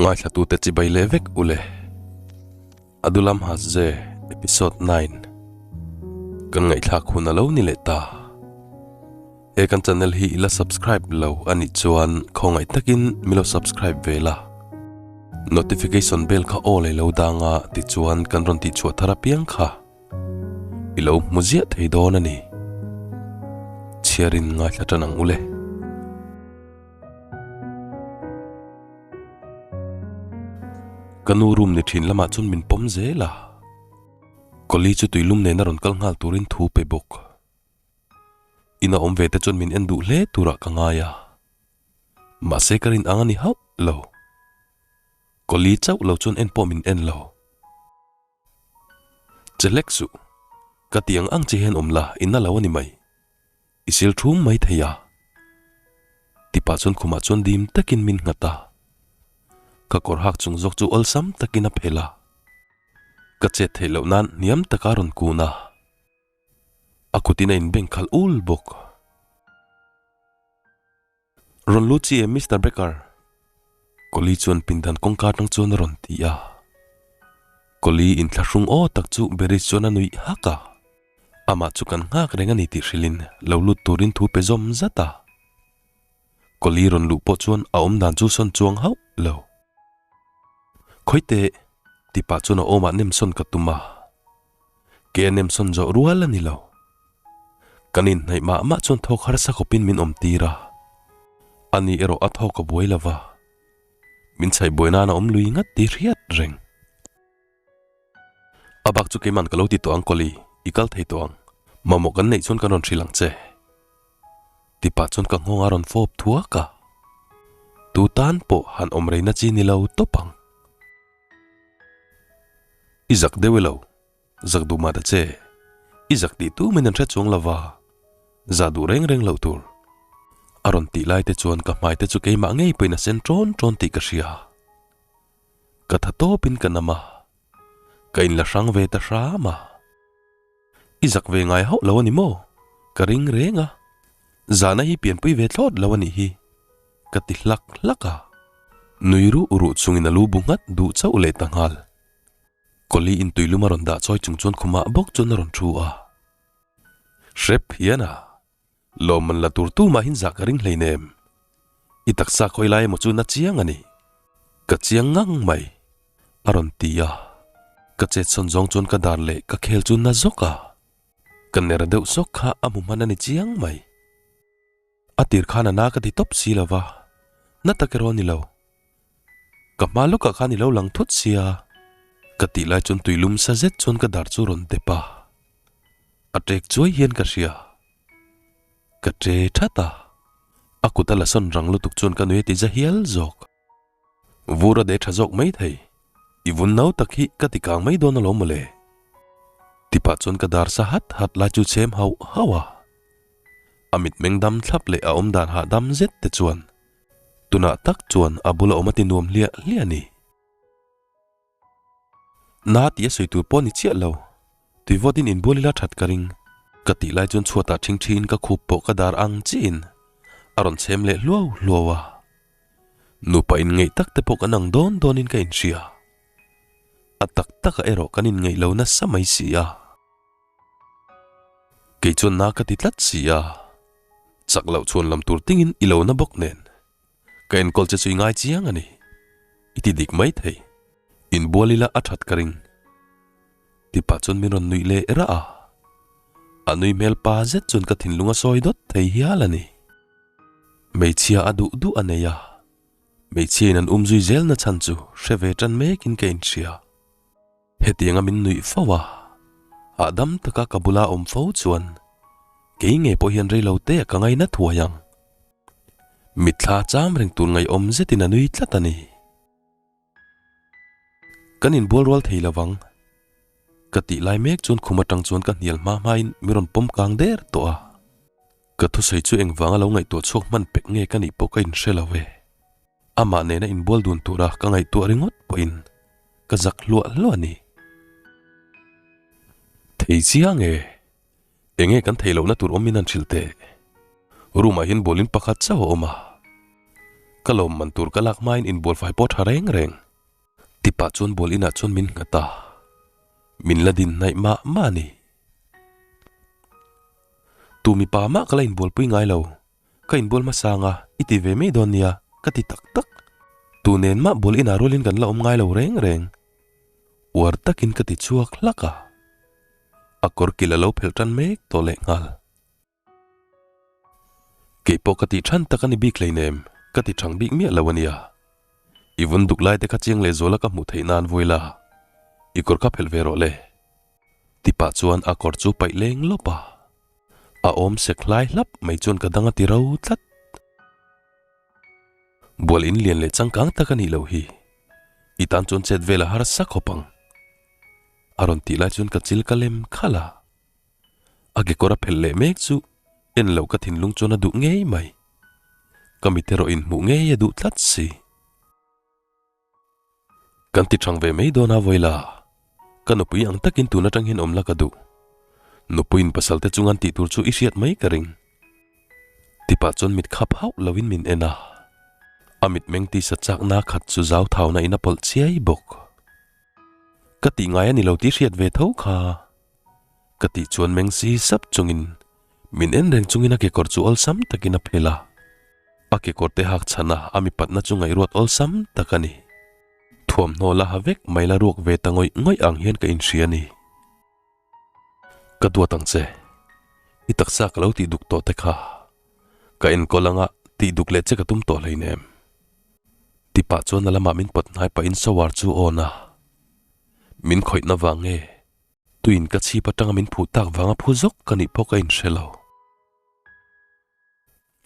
Ngaithlatute chibai leh vek ule. Adulam Hasze Episode 9 Kan ngaihthlak hun a lo ni leh ta. He kan channel hi ila subscribe lo a nih chuan khawngaih takin mi lo subscribe ve la. Notification bell kha aw lei lo dang a tichuan kan rawn tihchhuah thar apiang kha i lo hmu ziah thei dawn a ni. Chhiarin ngaithla tan ang ule. Ka nu room ni thin lamah chuan min pawm zel a. Kawli chu tuilum nena rawn kal nghal turin thu pe bawk. Ina awm ve te chuan min en duh hle turah ka ngai a. Mahse ka rin ang a ni hauh lo. Kawli chauh lo chuan en pawh min en lo. Che hlek suh. Ka ti ang ang che hian awm la, i na lo a ni mai. I sil thum mai thei a. Tipa chuan khumah chuan dim takin min nghat a. Ka kawr hak chung zawk chu awlsam takin a phelh a. Ka chet theih loh nan hniam taka rawn kun a. A kutin a inbeng khalh ul bawk. Rawn lut chi em Mister Becker? Kawli chuan pindan kawngka atang chuan a rawn ti a. Kawli inthlahrung aw tak chu Beris chuan a nuih hak a. Amah chu kan nghak reng a ni tih hrilhin lo lut turin thu pe zawm zat a. Kawli rawn luh pawh chuan a awm dan chu sawn chuang hauh lo. Khawite ti pah chuan a awmah nem sawn ka tum a. Ke a nem sawn zawh rual a ni lo. Kan inhnaih mah mah chuan thawk harsa khawpin min awm tir a. Ani erawh a thawk a buai lo va. Min chhaih buai nan a awm lui ngat ti hriat reng. A bak chu keiman ka lo ti tawh ang Kawli, i kal thei tawh ang. Mamawh kan neih chuan kan rawn hrilh ang che. Ti pah chuan ka nghawng a rawn fawp thuak a. Tu tan pawh han awm reina chi ni lo tawp ang. I zak deuh elo? Zak duh mah ta che. I zak tih tu min an hre chuang lo va, za duh reng reng loh tur. A rawn tih lai te chuan ka hmai te chu keimah ngei pawhin a sen ṭawn ṭawn tih ka hria. Ka tha tawpin ka nam a, ka inla hrang ve ta hram a. I zak ve ngai hauh lo a ni maw? Ka ring reng a, zahna hi pianpui ve thlawt lo a nih hi, ka ti hlak hlak a. Nui ruh ruh chungin a lu bu nghat duh chauh leh ta nghal. Kawli in tuilum a rawn dah chawi chung chuan khumah bawk chuan a rawn thu a. Hrep hian a, lawmman la tur tu mahin zah ka ring hleinem. I taksa khawi lai emaw chu na chiang a ni. Ka chiang ngang mai, a rawn ti a. Ka chet sawn zawng chuan ka dar leh ka khel chu na zawk a. Ka ner deuh sawk kha a hmu hman a ni chiang mai. A tir khan a na ka ti tawp si lo va, na tak erawh a ni lo. Ka hma lawkah khan i lo lang thut sia, ka tih lai chuan tuilum sa zet chuan ka dar chu rawn dep a. A ṭek chuai hian ka hria. Ka ṭe ṭhat a, a kut a la sawn rang lutuk chuan ka nui a ti za hial zawk. Vur a de ṭha zawk mai thei, i vun nau tak hi ka ti kang mai dawn alawm mawle. Ti pah chuan ka dar sa hat hat lai chu chhem hauh hauh a. A mitmeng dam thlap leh a awm dan hahdam zet te chuan tunah tak chuan a bula awm a ti nuam hliah hliah a ni. Na tih a sawi tur pawh a ni chiah lo, tuivawtin inbual ila that ka ring. Ka tih lai chuan chhuatah ṭhingṭhiin ka khup pawh ka dar ang chiin a rawn chhem leh hluau hluau a. Nupa inngeih tak te pawh kan ang dawn dawnin ka inhria. A tak takah erawh kan inngeih lo nasa mai si a. Kei chuan na ka ti tlat si a. Chak loh chhuan lam tur tingin i lo na bawk nen. Ka enkawl che chu i ngai chiang a ni. I ti dik mai thei. Inbual ila a that ka ring. Tipa chuan min rawn nuih leh rah a. A nui hmel pa zet chuan ka thinlung a sawi dawt thei hial a ni. Hmeichhia a duh duh a nei a, hmeichhia in an um zui zel na chhan chu hre ve tan mek in ka inhria. Hetiang a min nuih fo a, hahdam taka ka bula awm fo chuan kei ngei pawh hian reilo te ka ngaina thuai ang. Mitthla cham reng tur ngaihawm zetin a nui tlat a ni. Kan inbual rual thei lo vang. Ka tih lai mek chuan khum atang chuan ka hnial hma hmain mi rawn pawm kang der tawh a. Ka thusawi chu engvanga lo ngaihtuah chhuak hman pek nge ka nih pawh ka inhre lo ve. Amah nena inbual dun tura ka ngaihtuah ringawt pawhin ka zak hluah hluah a ni. Thei chiang e. Enge kan theih lohna tur awmin an hrilh teh. Room ah hian bawlin pakhat chauh a awm a. Ka lawmman tur ka lak hmain inbual fai pawh tha reng reng. Ti pah chuan bual inah chuan min nghat a, min la din hnaih mah mah a ni. Tu mipa mah ka la inbualpui ngai lo, ka inbual hmasa anga i ti ve mai dawn nia ka ti tak tak. Tu nen mah bual inah rualin kan la awm ngai lo reng reng. Uar takin ka ti chhuak hlak a, a kawr kilh a lo phelh tan mek tawh lehnghal. Kei pawh ka tih than tak a ni bik hleinem, ka ti thang bik miah lo a nia. I vun duk lai te kha chiang leh zuala ka hmuh theih nan vui la, i kawr kha phelh ve rawh le. Ti pah chuan a kawr chu paih leng lawp a, a awm sek hlai hlap mai chuan ka dang a ti ro tlat. Bual in lian leh changkang tak a nih loh hi, i tan chuan chet vel a harsa khawp ang. A rawn tih lai chuan ka chil ka lem khalh a. A kekawr a phelh leh mek chu en loh ka thinlung chuan a duh ngei mai. Ka mit erawh inhmuh ngei a duh tlat si. Kan ti thang ve mai dawn a Vawila, ka nupui ang takin tun atang hian awm la ka duh. Nupuiin pasal te chungan tih tur chu i hriat mai ka ring. Tipah chuan mit khap hauh loin min en a. A mitmeng tisa chakna khat chu zau thauna in a pawlh chiai bawk. Ka tih ngai a ni lo tih hriat ve tho kha. Ka tih chuan meng si sap chungin min en reng chungin a kekawr chu awlsam takin a phel a. A kekawr te hak chhan a, a mipatna chu ngaihruat awlsam tak a ni. Thuamhnaw la ha vek mai la ruak ve ta ngawih ngawih ang hian ka inhria a ni. Ka duat ang che. I taksa ka lo tih duk tawh te kha. Ka enkawl anga tih duk leh che ka tum tawh hleinem. Ti pah chuan a lamah min pawt hnai pahin shower chu awn a. Min khawihna vang nge? Tuin ka chhip atanga min phuh tak vanga phu zawk ka nih pawh ka inhre lo.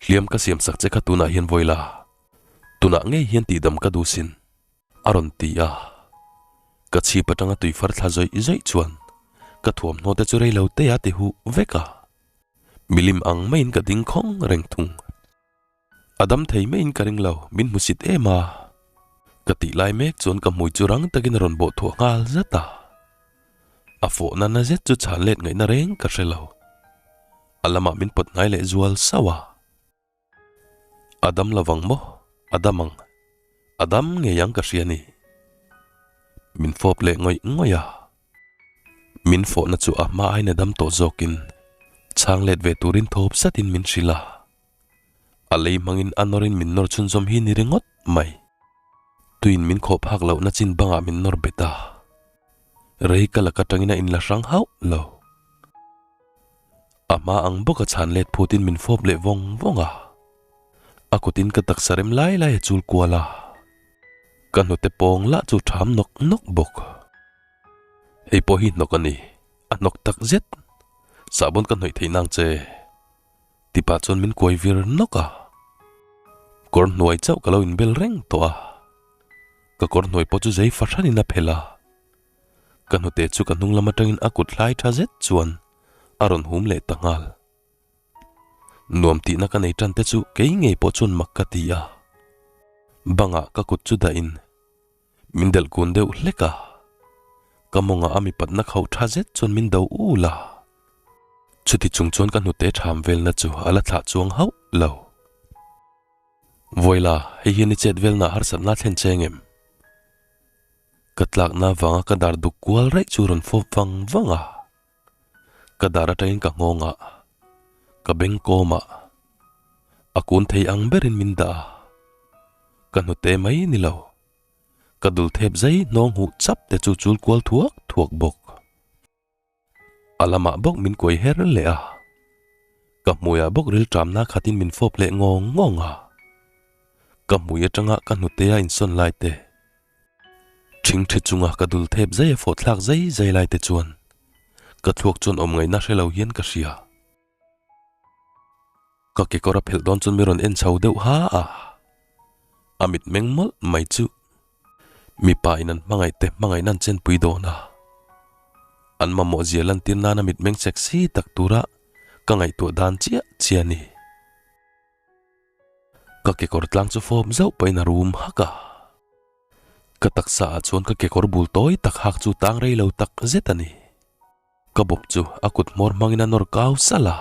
Hliam ka siam sak che kha tunah hian vawi la, tunah ngei hian tihdam ka duh sin, a rawn ti a. Ka chhip atanga tui far thla zawih zawih chuan ka thuamhnaw te chu rei lo te a ti huh vek a. Milim ang maiin ka ding khawng reng thung. A dam thei maiin ka ring lo, min hmusit em a. Ka tih lai mek chuan ka hmui chu rang takin a rawn bawh thuah nghal zat a. A fawhna na zet chu chhan let ngaihna reng ka hre lo. A lamah min pawt hnai leh zual sauh a. A dam lovang maw? A dam ang. A dam ngei ang ka hria ni. Min fawp leh ngawih ngawih a. Min fawhna chu a hma aiin a dam tawh zawkin chhang let ve turin thawp zatin min hrilh a. A lei hmangin a nawrin min nawr chhunzawm hi ni ringawt mai. Tuin min khawh phak lohna chin bangah min nawr bet a. Rei ka lak atangin a inla hrang hauh lo. A hma ang bawka chhan let phutin min fawp leh vawng vawng a. A kutin ka taksa rem lai lai a chul kual a. Ka hnute pawng lah chu ṭham nawk nawk bawk. Hei pawh hi hnawk a ni. A hnawk tak zet. Sahbawn ka hnawih theih nang che. Ti pah chuan min kuai vir nawk a, kawr hnuai chauh ka lo inbel reng tawh a, ka kawr hnuai pawh chu zei fahranin a phelh a, ka hnute chu ka hnung lam atangin a kut hlai tha zet chuan a rawn hum leh ta nghal. Nuam tihna ka nei tan te chu kei ngei pawh chuan mak ka ti a, bangah ka kut chu dahin min delh kun deuh hlek a, ka mawngah a mipatna khauh tha zet chuan min do ul a. Chuti chung chuan ka hnute ṭham velna chu a la thlah chuang hauh lo. Vawila, hei hian i chet velna harsatna thlen che ngem? Ka tlakna vanga ka dar duk kual raih chu rawn fawp vang vang a. Ka dar atangin ka nghawng a, ka beng kawm a, a kun thei ang berin min dah a. Ka hnute mai ni lo. Ka dul thep zai hnawng huh chap te chu chul kual thuak thuak bawk. A lamah bawk min kuai her leh a, ka hmuiah bawk rilṭamna khatin min fawp leh ngawng ngawng a. Ka hmui aṭanga ka hnutea insawn lai te, ṭhingṭhi chunga ka dul thep zai a fawh thlak zai zai lai te chuan ka thluak chuan awm ngaihna hre lo hian ka hria. Ka kekawr a phelh dawn chuan mi rawn en chho deuh ha a, a mit meng mawlh mai chu mipa in an hmangaih te hmangaihna an chenpui dawn a, an mamawh zia lantir nana mit meng sexy tak tura ka ngaihtuah dan chiah chiah a ni. Ka kekawr tlang chu fawp zauh pahin a rum hak a, ka taksa ah chuan ka kekawr bul tawi tak hak chu tang rei lo tak zet a ni. Ka bawp chu a kut hmawr hmangin a nawr kau salh a,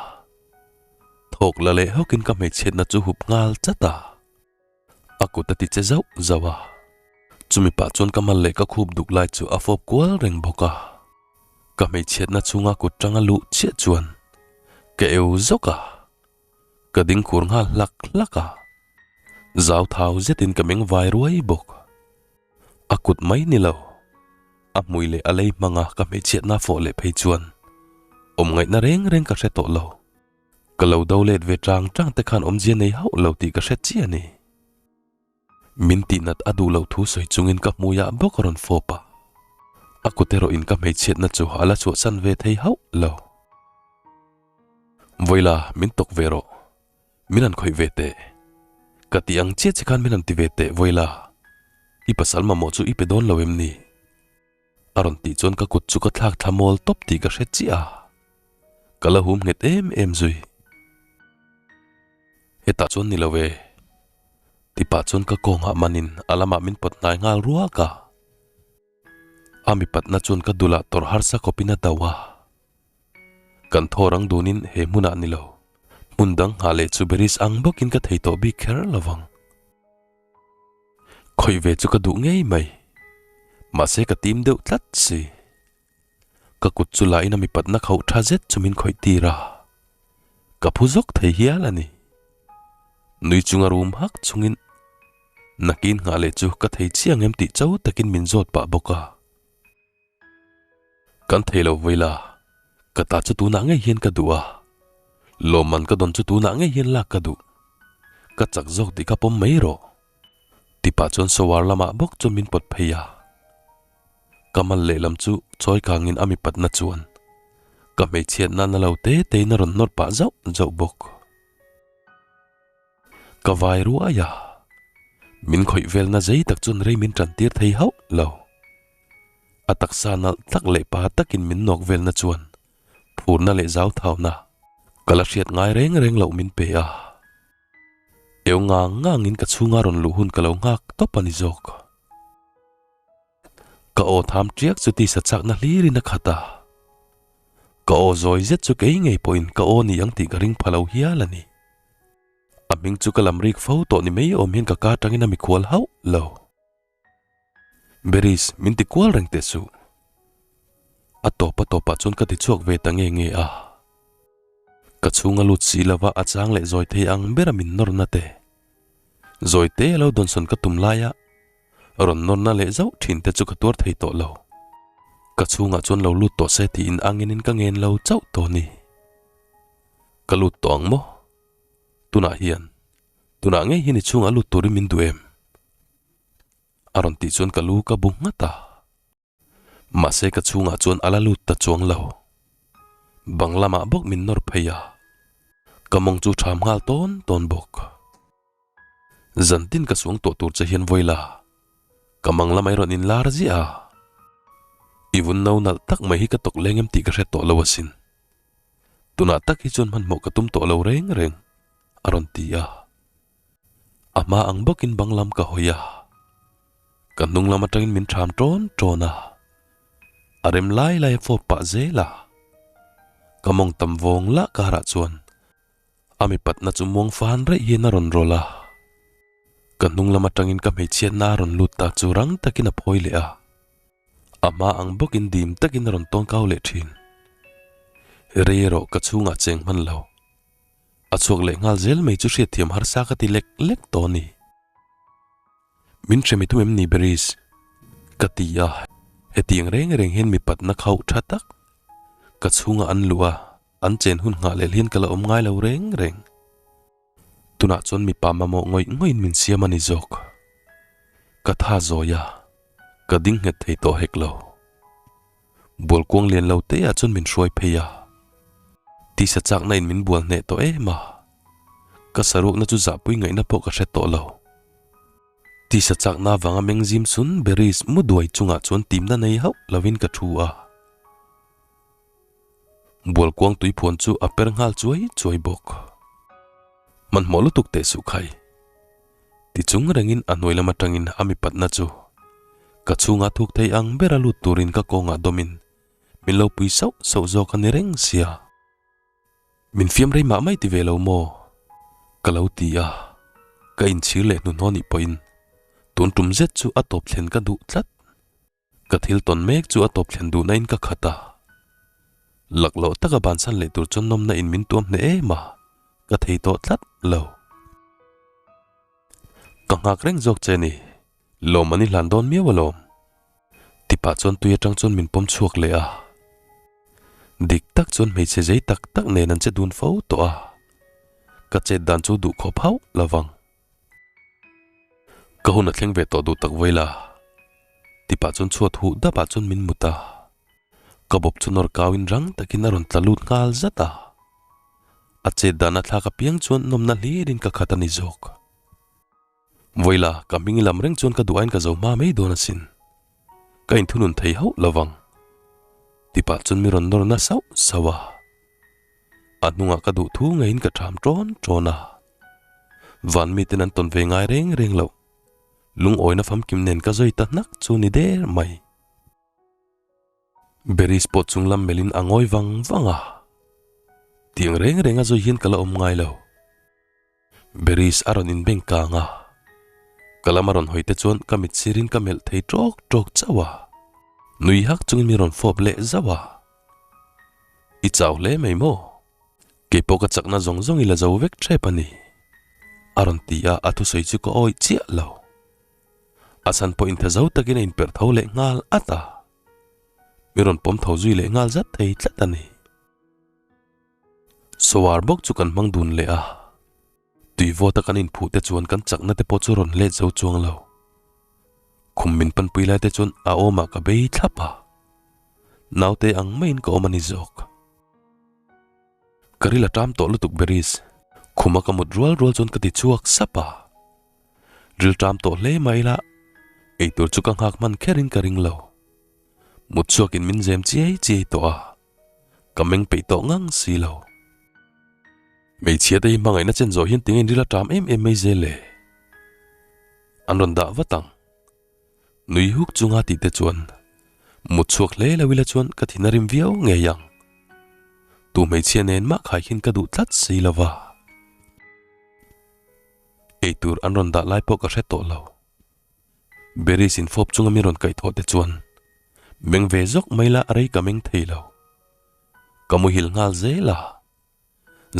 thawk la leh hawkin ka hmeichhiatna chu hup nghal chat a. A kut a ti che zauh zauh a, chumi pah chuan ka mal leh ka khup duk lai chu a fawp kual reng bawk a. Ka hmeichhiatna chhunga kut tanga luh chiah chuan ka eu zawk a, ka ding khur nghal hlak hlak a, zau thau zetin ka meng vai ruai bawk. A kut mai ni lo, a hmui leh a lei hmanga ka hmeichhiatna fawh leh phei chuan awm ngaihna reng reng ka hre tawh lo. Ka lo do let ve tang tang te khan awmzia nei hauh lo tih ka hre chiah a ni. Min tihnat a duh loh thu sawi chungin ka hmuiah bawk a rawn fawp a, a kut erawhin ka hmeichhiatna chu a la chhuahsan ve thei hauh lo. Vawila min tawk ve rawh, min han khawih ve teh. Ka tih ang chiah che khan min han ti ve teh Vawila, i pasal mamawh chu i pe dawn lo em ni? A rawn tih chuan ka kut chu ka thlak thla mawl tawp tih ka hre chiah a, ka la hum nghet em em zui. Hetah chuan ni lo e, ti pah chuan ka kawngah manin a lamah min pawt hnai nghal ruak a. A mipatna chuan ka dulah tawrh harsa khawpin a do a. Kan thaw rang dunin he hmunah ni lo, hmun dang nghah leh chu Beris ang bawkin ka thei tawh bik kher lo vang. Khawih ve chu ka duh ngei mai. Mahse ka tim deuh tlat si. Ka kut chu lahin a mipatna khauh tha zet chu min khawih tir a. Ka phu zawk thei hial a ni. Nui chunga rum hak chungin nakin nghah leh chu ka thei chiang em tih cho takin min zawt pah bawk a. Kan thei lo vawi la, ka ta chu tunah ngei hian ka duh a, lawmman ka dawn chu tunah ngei hian lak ka duh, ka chak zawk tih ka pawm mai rawh, ti pah chuan shower lamah bawk chuan min pawt phei a, ka mal lehlam chu chawi kangin a mipatna chuan ka hmeichhiatna na lo te tein a rawn nawr pah zauh zauh bawk. Ka vai ruai a, min khawih velna zei tak chuan rei min tan tir thei hauh lo. A taksa nalh tak leh pa takin min nawk velna chuan phurna leh zau thauna ka la hriat ngai reng reng loh min pe a. Eu ngang ngangin ka chhunga rawn luh hun ka lo nghak tawp a ni zawk. Ka aw tham tiak chu tisa chakna hlirin a khat a, ka aw zawi zet chu kei ngei pawhin ka aw ni ang tih ka ring pha lo hial a ni. A hming chu ka lam rik fo tawh ni mai awm hian ka ka atangin a mikhual hauh lo. Beris, min ti kual reng teh suh. A tawp a tawpah chuan ka ti chhuak ve ta nge nge a. Ka chhung a lut si lova a chang leh zawi thei ang bera min nawrna te. Zawi te a lo dawnsawn ka tum laia Rawn nawnna leh zauh thin te chu ka tuar thei tawh lo. Ka chhungah chuan lo lut tawh se tiin angin ka ngen lo chauh tawh ni. Ka lut tawh ang maw? Tunah hian, tunah ngei hian i chhungah lut turin min duh em? A rawn tih chuan ka lu ka bu nghat a. Mahse ka chhungah chuan a la lut ta chuang lo. Bang lamah bawk min nawr phei a, ka mawng chu tham nghal tawn tawn bawk. Zantin ka suang tawh tur che hian vawi la, ka mang lamah i rawn inlar ziah a. I vun no nalh tak mai hi ka tawk leng em tih ka hre tawh lo asin. Tunah tak hi chuan hmanhmawh ka tum tawh lo reng reng, a rawn ti a. A hma ang bawkin bang lam ka hawi a, ka hnung lam atangin min tham tawn tawn a, a rem lai lai a fawp pah zel a, ka mawng tam vawng lah karah chuan a mipatna chu muang fan raih hian a rawn rawlh a, ka hnung lam atangin ka hmeichhiatna a rawn lut ta chu rang takin a phawi leh a, a hma ang bawkin dim takin a rawn tawn kau leh thin. Rei erawh ka chhungah cheng hman lo. A chhuak leh nghal zel mai chu hriatthiam harsa ka ti lek lek tawh a ni. Min hre mitum em ni Beris? Ka ti a, hetiang reng reng hian mipatna khauh tha tak ka chhunga an luh a, an chen hun nghah leh hian ka la awm ngai lo reng reng. Tunah chuan mipa mamawh ngawih ngawihin min siam a ni zawk. Ka tha zawi a, ka ding nghet thei tawh hek lo. Bual kuang lian lo te ah chuan min hruai phei a, tisa chakna in min bual hneh tawh em a, ka saruakna chu zahpui ngaihna pawh ka hre tawh lo. Tisa chakna avanga meng zim sun Beris mu duai chungah chuan timna nei hauh lovin ka thu a. Bual kuang tui phuan chu a per nghal chuai chuai bawk. Hmanhmawh lutuk teh suh khai. Ti chung rengin a hnuai lam atangin a mipatna chu ka chhunga thuk thei ang bera lut turin ka kawngah dawmin min lo pui sauh sauh zawk a ni reng sia. Min fiam rei mah mai ti ve lo maw? Ka lo ti a. Ka inchhir leh hnuhnawh nih pawhin tun tum zet chu a tawp thlen ka duh tlat. Ka thil tawn mek chu a tawp thlen duhna in ka khat a. Lakloh taka bansan leh tur chuan nawmna in min tuam hneh em a, ka thei tawh tlat lo. Ka nghak reng zawk che ni, lawm an i hlan dawn miau alawm. Tipah chuan tui atang chuan min pawm chhuak leh a. Dik tak chuan hmeichhe zei tak tak nen an che dun fo tawh a, ka chet dan chu duh khawp hauh lo vang. Ka hun a thleng ve tawh duh tak vawi la. Tipah chuan chhuat huh dapah chuan min mut a. Ka bawp chu nawr kauin rang takin a rawn tla lut nghal zat a. A chet dan a thlak apiang chuan nawmna hlirin ka khat a ni zawk. Vawila, ka hming lam reng chuan ka duh aiin ka zo hma mai dawn asin. Ka inthunun thei hauh lo vang. Tipah chuan mi rawn nawr na sauh sauh a. A hnungah ka duh thu ngeiin ka ṭham ṭawn ṭawn a. Van miten an tawn ve ngai reng reng loh. Lungawina famkim nen ka zui ta hnak chu ni der mai. Berries pawh chung lam melhin a ngawi vang vang a. Tiang reng reng a zui hian ka la awm ngai lo. Berries a rawn inbeng kang a. Ka lam a rawn hawi te chuan ka mit sirin ka melh thei tawk tawk chauh a. Nui hak chungin mi rawn fawp leh zauh a. I chau hle mai maw? Kei pawh ka chakna zawng zawng i la zo vek tep a ni. A rawn ti a, a thusawi chu ka awih chiah lo. A chhan pawh intha zo takin a inperh tho leh nghal at a. Mi rawn pawm tho zui leh nghal zat thei tlat a ni. Sawar bawk chu kan hmang dun leh a. Tui vawta kan inphuh te chuan kan chakna te pawh chu rawn let zo chuang lo. Khum min panpui lai te chuan a awmah ka bei thlap a. Naute ang maiin ka awm a ni zawk. Ka ril a ṭam tawh lutuk Beris. Khuma ka mut rual rual chuan ka ti chhuak sap a. Ril ṭam tawh hle mah ila eitur chu ka nghak hman kherin ka ring lo. Mut chhuakin min zem chiai chiai tawh a, ka meng peih tawh ngang si lo. Hmeichhia te hi hmangaihna chen zawh hian tinge in ril a ṭam em em mai zel le? An rawn dah vat ang. Nui huk chunga tih te chuan mut chhuak hle lo ila chuan ka thin a rim viau ngei ang. Tu hmeichhia nen mah khai khin ka duh tlat si lo va. Eitur an rawn dah lai pawh ka hre tawh lo. Berries in fawp chunga min rawn kaih thawh te chuan meng ve zawk mai la rei ka meng thei lo. Ka muhil nghal zel a.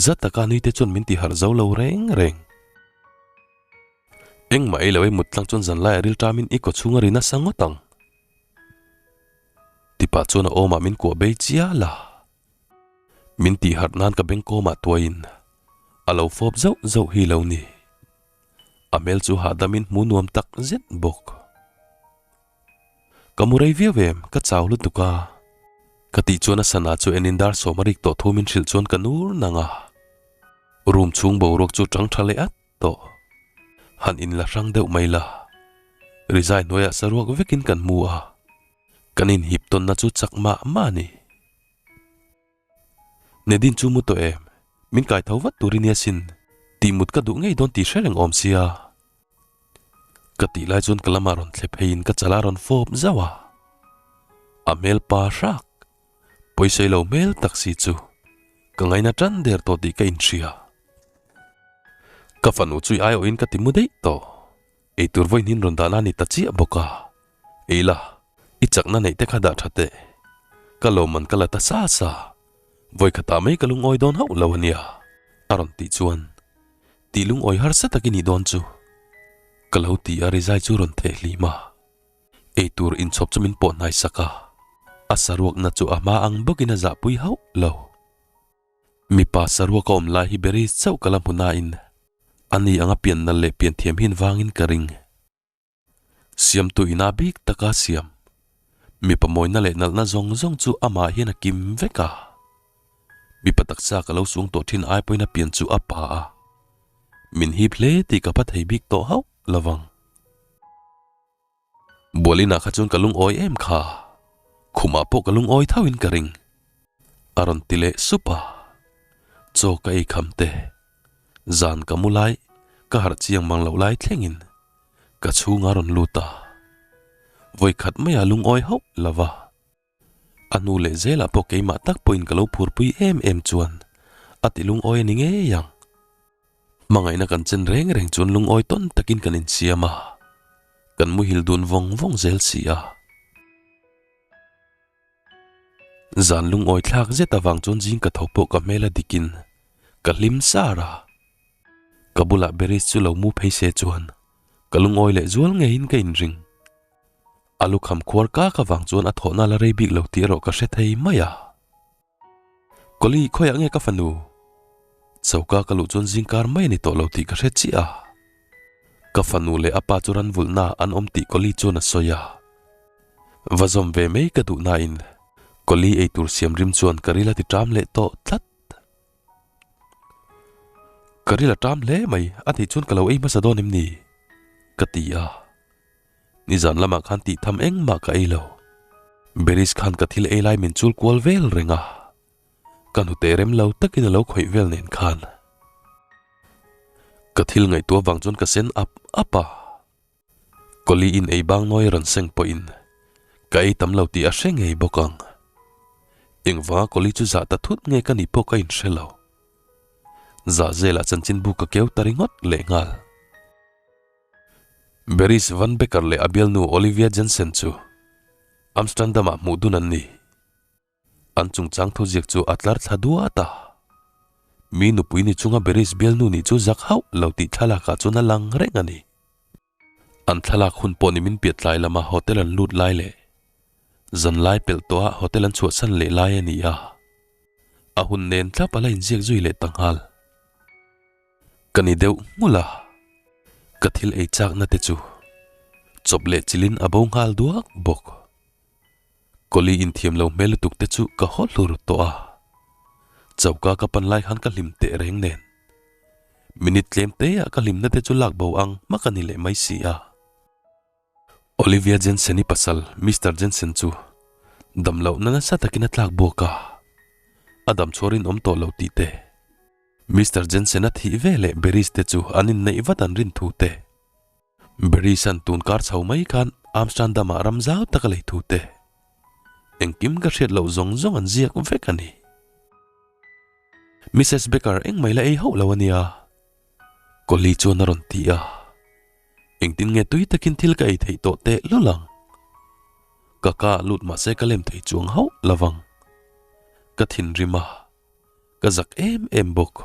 Za taka nui te chuan min ti harh zo lo reng reng. Engmah ei lo ei mut tlang chuan zanlai a ril ṭamin i kaw chhung a ri nasa ngawt ang. Tipah chuan a awmah min kuah bei chial a. Min tih harh nan ka bengkawmah tuaiin a lo fawp zauh zauh hi lo ni. A hmel chu hahdamin hmu nuam tak zet bawk. Ka mu rei viau em, ka chau lutuk a. Ka tih chuan a sana chu enin dar sawm a rik tawh thu min hrilh chuan ka nur nang a. Room chhung boruak chu ṭang ṭha leh at. Tawh. Han in la hrang deuh mai la. Rizai hnuaiah saruak vekin kan hmu a. Kan inhip tawnna chu chak mah mah a ni. Nedin chu mu tawh em? Min kai tho vat tur i nia sin. Tih mut ka duh ngei dawn tih hre reng awm sia. Ka tih lai chuan ka lamah rawn thle pheiin ka chala rawn fawp zauh a. A hmel pa hrak. Pawisawi lo hmel tak si chu ka ngaina tan der tawh tih ka inhria. Ka fanu chu i aiawhin ka ti mu daih tawh. Eitur vawiin rawn dahna a ni ta chiah bawk a. Ei la, i chakna neih te kha dah tha teh. Ka lawmman ka la ta sa sa. Vawikhatah mai ka lungawi dawn hauh lo a nia, a rawn tih chuan tih lungawi harsa tak i nih dawn chu. Ka lo ti a rizai chu rawn theh hlim a. Eitur inchhawp chu min pawh hnai sak a, a saruakna chu a hma ang bawkin a zahpui hauh lo. Mipa saruak a awm lai hi beri chauh ka la hmu nain a ni anga pian nal leh pian thiam hin vangin ka ring. Siamtu ina bik taka siam, mipa mawina leh nalhna zawng zawng chu amah hian a kim vek a. Mipa taksa ka lo sung tawh thin ai pawhin a pian chu a pa a, min hip hle tih ka pha thei bik tawh hauh lo vang. Bualinah kha chuan ka lungawi em kha, khumah pawh ka lungawi thauhin ka ring, a rawn ti leh sup a. Chaw ka ei kham te, zan ka mu lai, ka harh chiang mang loh lai thlengin ka chhunga rawn lut a. Vawikhat maia lungawi hauh lo va. A hnu leh zelah pawh keimah tak pawhin ka lo phurpui em em chuan a ti lungawi a ni ngei ang. Hmangaihna kan chen reng reng chuan lungawi tawn takin kan insiam a, kan muhil dun vawng vawng zel si a. Zan lungawi thlak zet avang chuan zing ka tho pawh ka hmel a dikin ka hlim sar a. Ka bulah Beris chu lo mu phei se chuan ka lungawi leh zual ngeiin ka inring. A lukham khuar kak avang chuan a thawhna la rei bik lo tih erawh ka hre thei mai a. Kawli, khawiah nge ka fanu? Choka ka luh chuan zingkar mai a ni tawh lo tih ka hre chiah a. Ka fanu leh a pa chu ran vulhna an awm tih Kawli chuan a sawi a. Va zawm ve mai ka duh nain Kawli eitur siam rim chuan ka ril a ti ṭam leh tawh tlat. Ka ril a ṭam hle mai, a tih chuan ka lo ei hmasa dawn em ni? Ka ti a. Nizan lamah khan tih tham engmah ka ei lo. Beris khan ka thil ei lai min chul kual vel reng a, ka hnute rem lo takin a lo khawih vel nen khan. Ka thil ngaihtuah vang chuan ka sen ap ap a. Kawli in ei bang nawi rawn seng pawhin ka ei tam lo tih a hre ngei bawk ang. Engvanga kawli chu zah ta thut nge ka nih pawh ka inhre lo. Zah zelah chanchinbu ka keu ta ringawt lehnghal. Beris Van Becker leh a bialnu Olivia Jensen chu Amsterdam-ah hmuh dun an ni. An chungchang thuziak chu a tlar thla duat a. Mi nupui ni chunga Beris bialnu nih chu zak hauh lo tih thlalakah chuan a lang reng a ni. An thlalak hun pawh ni min piat tlai lama hotel an lut lai leh zanlai pelh tawha hotel an chhuahsan leh lai a ni a. A hun nen thlap a la inziak zui leh ta nghal. Ka ni deuh nghulh a, ka thil ei chakna te chu chawp leh chilin a bo nghal duak bawk. Kawli inthiam lo hmel lutuk te chu ka haw hlur tawh a, choka ka pan lai khan ka hlim teh reng nen minute tlem te ah ka hlimna te chu lak bo ang hmak a ni leh mai si a. Olivia Jensen-i pasal Mister Jensen chu damlohna nasa takin a tlak buak a, a dam chhuar in awm tawh lo tih te, Mister Jensen-a thih ve leh Beris te chu an inneih vat an rin thu te, Beris-a'n tun kar chho mai khan Amsterdam-ah ram zau tak a lei thu te, engkim ka hriat loh zawng zawng an ziak vek a ni. Missus Becker engmah i la ei hauh lo a nia, Kawli chuan a rawn ti a. Engtin nge tui takin thil ka ei theih tawh teh lul ang? Ka ka ah lut mahse ka lem thei chuang hauh lo vang. Ka thinrim a, ka zak em em bawk.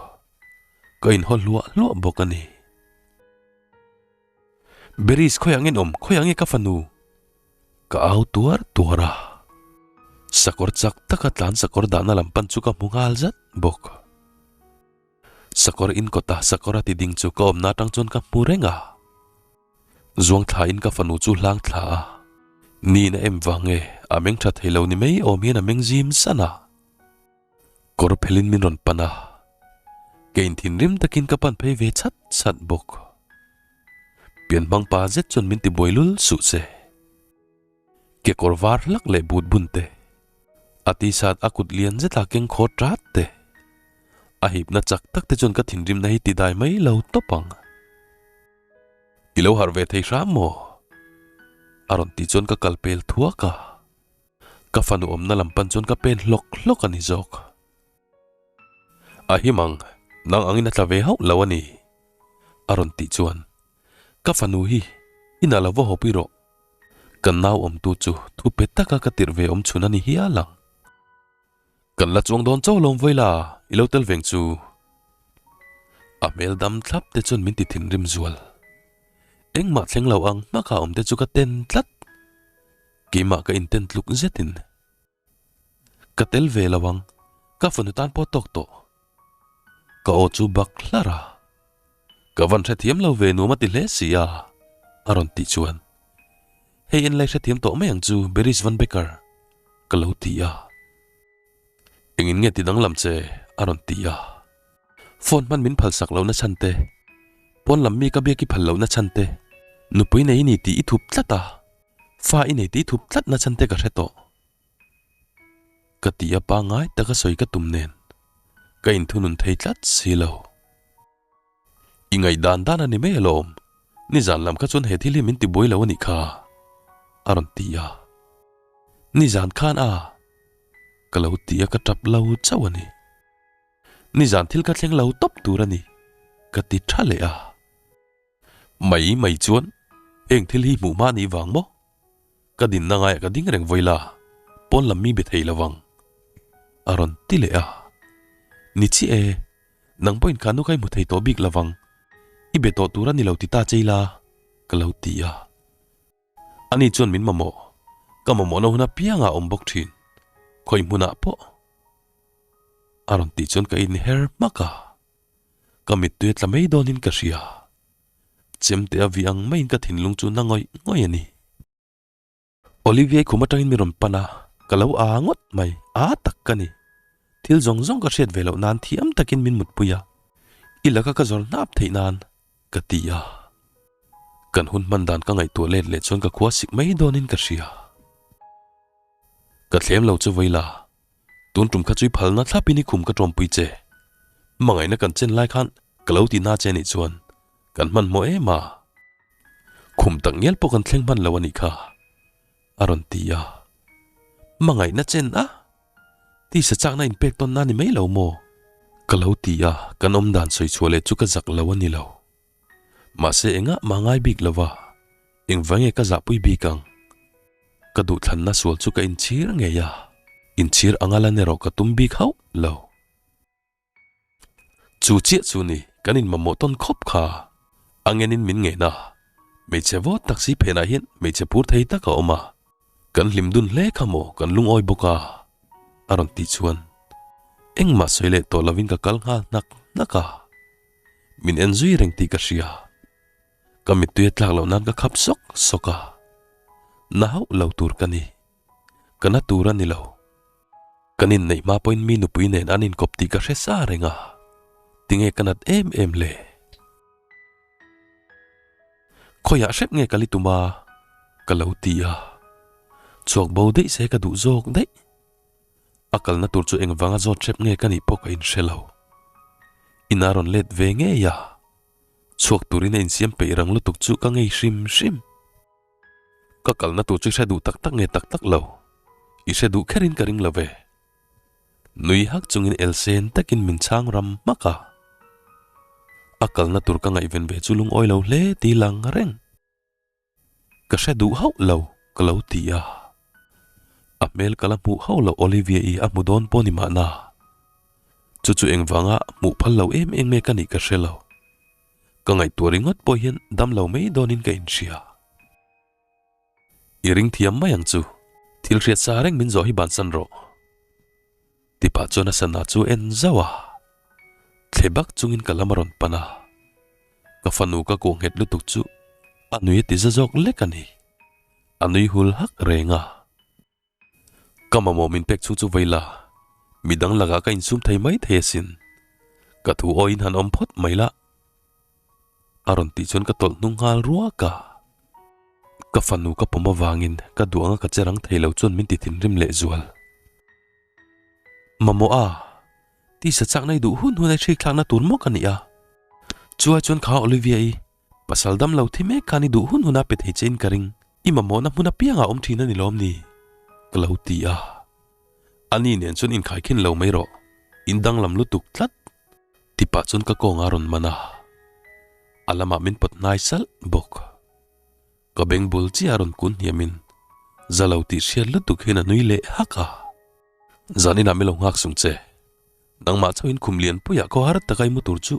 Ka inhaw hluah hluah bawk a ni. Beris khawiah nge awm? Khawiah nge ka fanu? Ka au tuar tuar a. Sakawr chak taka tlan sakawr dahna lam pan chu ka hmu nghal zat bawk. Sakawr in kawta sakawr a ti ding chu ka awmna atang chuan ka hmu reng a. Zuang thla in ka fanu chu hlang thla a. Niin a em vang nge a meng tha thei lo ni mai awm hian a meng zim san a. Kawr phel in min rawn pan a. Ke in thinrim takin ka pan phei ve chhat chhat bawk. Pian hmang pa zet chuan min ti buai lul suh che. Kekawr var hlak leh but bun te, a t-shirt a kut lian zet a keng khaw tat te, a hipna chak tak te chuan ka thinrimna hi ti dai mai lo tawp ang. I lo harh ve thei hram maw? A rawn tih chuan ka kal pel thuak a, ka fanu awmna lam pan chuan ka pen hlawk hlawk a ni zawk. A him ang, nang angin a tla ve hauh lo a ni, a rawn tih chuan ka fanu hi inah lo va hawpui rawh. Kan nau awmtu chu thu pe taka ka tirh ve awm chhun a ni hial ang. Kan la chuang dawn chauh lawm vawi la, i lo tel veng chu. A hmel dam thlap te chuan min ti thinrim zual. Engmah thleng lo ang hmaka awm te chu ka ten tlat. Keimah ka inten tluk zetin. Ka tel ve lo ang, ka fanu tan pawh tawk tawh. Ka aw chu bak hlar a. Ka van hrethiam lo ve nuam a ti hle si a, a rawn tih chuan. Hei en lai hrethiam tawh mai ang chu Beris Van Becker, ka lo ti a. Engin nge ti danglam che? a rawn ti a. Phone hman min phalsak lohna chhan te, pawn lam mi ka biak i phal lohna chhan te, nupui nei i ni tih i thup tlat a, fa i nei tih i thup tlat na chhan te ka hre tawh. Ka ti a pangngai taka sawi ka tum nen ka inthunun thei tlat si lo. I ngaihdan dan a ni mai alawm, nizan lam kha chuan he thil hi min tibuai lo a nih kha, a rawn ti a. Nizan khan a, ka lo ti a ka tap lo chauh a ni. Nizan thil ka thleng lo tawp tur a ni. Ka ti tha leh a. Mai mai chuan heng thil hi hmuh hma nih vang maw? Ka dinna ngaiah ka ding reng vawi la, pawn lam mi be thei lo vang. A rawn ti leh a. Ni chiah e, nang pawhin kha nu kha i hmu thei tawh bik lo vang. I be tawh tur a ni lo ti ta chei la, ka lo ti a. Ani chuan min mamawh, ka mamawhna hun apiangah a awm bawk thin, khawi hmunah pawh. A rawn tih chuan ka inher hmak a. Ka mittui a tla mai dawnin ka hria. Chemte a vi ang maiin ka thinlung chu na ngawih ngawih a ni. Olivia-i khum atangin mi rawn pan a, ka lo aa ngawt mai, aa tak ka ni. Thil zawng zawng ka hriat ve loh nan thiam takin min mutpui a, i laka ka zawr hnap theih nan ka ti a. Kan hun hman dan ka ngaihtuah let leh chuan ka khua sik mai dawnin ka hria. Ka thlem lo chu vawi la, tun tum kha chu i phalna thlapin i khum ka tawmpui che. Hmangaihna kan chen lai khan ka lo ti na che nih chuan kan hmanhmawh em a. Khum tak ngial pawh kan thleng hman lo a nih kha, a rawn ti a. Hmangaihna chen a? Tisa chakna inpek tawn na ni mai lo maw? Ka lo ti a, kan awm dan sawi chhuah leh chu ka zak lo a ni lo. Mahse engah mah ngai bik lo va, engvang nge ka zahpui bik ang? Ka duhthlanna sual chu ka inchhir ngei a, inchhir anga lan erawh ka tum bik hauh lo. Chu chiah chu ni, kan inmamawh tawn khawp kha. A ngenin min ngen a, hmeichhe vawt tak si phenah hian hmeichhe phur thei tak a awm a, kan hlim dun hle kha maw kan lungawi bawk a, a rawn tih chuan engmah sawi leh tawh lovin ka kal nghal hnak hnak a, min en zui reng tih ka hria. Ka mittui a tlak loh nan ka khap sawk sawk a, na hauh lo tur ka ni. Ka na tur a ni lo. Kan inneih hma pawhin mi nupui nen an inkawp tih ka hre sa reng a, tinge ka nat em em le? Khawiah hrep nge ka li tum a? Ka lo ti a, chhuak bo daih se ka duh zawk daih. A kalna tur chu engvanga zawt hrep nge ka nih pawh ka inhre lo. Ina rawn let ve ngei a. Chhuak turin a insiam peih rang lutuk chu ka ngei hrim hrim. Ka kalna tur chu i hre duh tak tak nge tak tak lo? I hre duh kherin ka ring lo ve. Nui hak chungin elsen takin min chhang ram hmak a. A kalna tur ka ngaihven ve chu lungawi lo hle ti lang reng. Ka hre duh hauh lo, ka lo ti a. A hmel ka la hmuh hauh loh Olivia-i a hmu dawn pawh ni mahna. Chu chu engvanga hmuh phal lo em em nge ka nih ka hre lo. Ka ngaihtuah ringawt pawh hian dam lo mai dawnin ka inhria. I ring thiam mai ang chu, thil hriat sa reng min zawh hi bansan rawh. Ti pah chuan a sana chu en zauh a, thle bak chungin ka lam a rawn pan a. Ka fanu ka kuah nghet lutuk chu a nui a ti za zawk lek a ni. A nui hul hak reng a. Ka mamawh min pek chhung chu vei la, midang lakah ka insum thei mai thei asin. Ka thu awiin han awm phawt mai la. A rawn tih chuan ka tawlh hnung nghal ruak a. Ka fanu ka pawm avangin ka duh anga ka che rang thei lo chuan min ti thinrim leh zual. Mamawh a, tisa chakna i duh hun hun a i hrik thlakna tur maw ka nih a? Chuai chuan kha Olivia-i pasal dam lo thi mek khan i duh hun hun a pe thei che in ka ring. I mamawhna hmun apiangah awm thin a ni lawm ni? Ka lo ti a. Ani nen chuan inkhaikhin lo mai rawh, in danglam lutuk tlat. Ti pah chuan ka kawng a rawn man a, a lamah min pawt hnai salh bawk. Ka beng bul chiah a rawn kun hniamin za lo tih hriat lutuk hian a nui leh hak a. Zan inah min lo nghak sung che, nangmah chauhin khum lian puiah khaw har taka i mu tur chu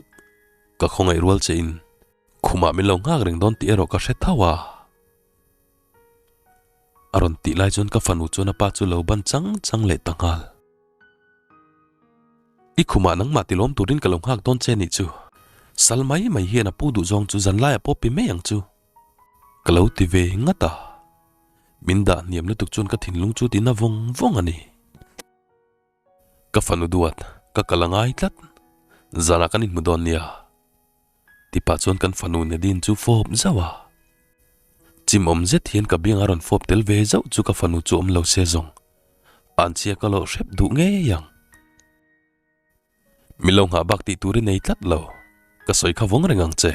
ka khawngaih rual che in khumah min lo nghak reng dawn tih erawh ka hre tho a. A rawn tih lai chuan ka fanu chuan a pa chu lo ban chang chang leh ta nghal. I khumah nangmah ti lawm turin ka lo nghak dawn che nih chu. Sal mai mai hian a pu duh zawng chu zan laiah pawh pi mai ang chu. Ka lo ti ve ngat a. Min dah hniam lutuk chuan ka thinlung chu ti na vawng vawng a ni. Ka fanu duat, ka kal a ngai tlat. Zanah kan inhmu dawn nia. Ti pah chuan kan fanu Nadine chu fawp zauh a. Chim awm zet hian ka biang a rawn fawp tel ve zauh chu ka fanu chu awm lo se zawng. Anchhia ka lawh hrep duh ngei ang. Min lo nghah bak tih tur i nei tlat lo, ka sawi kha vawng reng ang che.